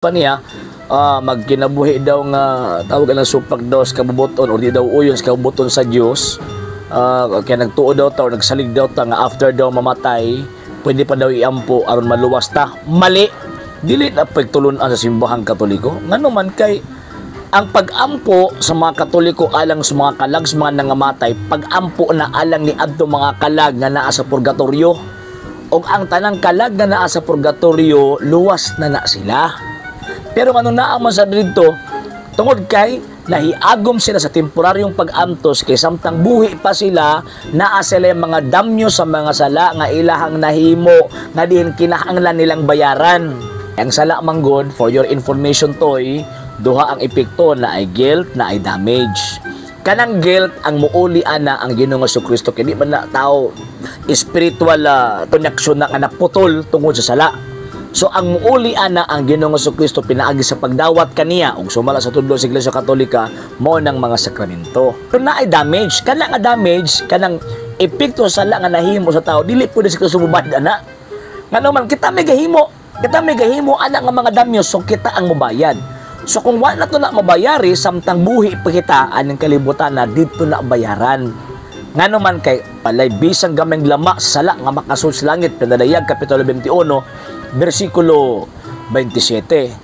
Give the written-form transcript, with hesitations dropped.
Pa niya magkinabuhi daw nga tawag ng supak daw sa kabubuton or di daw uyon sa kabubuton sa Dios, kaya nagtuo daw ta or nagsalig daw ta nga after daw mamatay pwede pa daw iampo aron maluwas ta. Mali, dili na pagtulun-an sa Simbahang Katoliko. Ngano man kay ang pag-ampo sa mga Katoliko alang sa mga kalag, sa mga nangamatay, pag-ampo na alang ni adto mga kalag nga naa sa purgatorio, ug ang tanang kalag nga naa sa purgatorio, luwas na na sila. Pero ano naa man sa didto, tungod kay nahiagom sila sa temporaryong pag-antos, kay samtang buhi pa sila, naa sila yung mga damyo sa mga sala nga ilahang nahimo nga diin kinahanglan nilang bayaran. Ang sala man gud, for your information toy, duha ang epekto na ay guilt na ay damage. Kanang guilt ang muuli ana ang Ginoong Kristo, kay di man na tao spiritual connection na nga naputol tungod sa sala. So ang muuli ana ang Ginoong Kristo pinaagi sa pagdawat kaniya ug sumala sa tudlo sa Iglesia Katolika, mao nang mga sakramento. Pero naay damage, kana nga damage, kanang epekto sa sala nga nahimo sa tao, dili pwede si Kristo mubayad ana. Ngano man kita may gahimo, kita may gahimo ana nga mga damyo, so kita ang mubayad. So kung wala to na mabayari samtang buhi pa kita aning kalibutan na dito na bayaran. Ngano man kay palay bisang gamay lama sa sala nga makasud sa langit, Pinadayag Kapitulo 21 versikulo 27.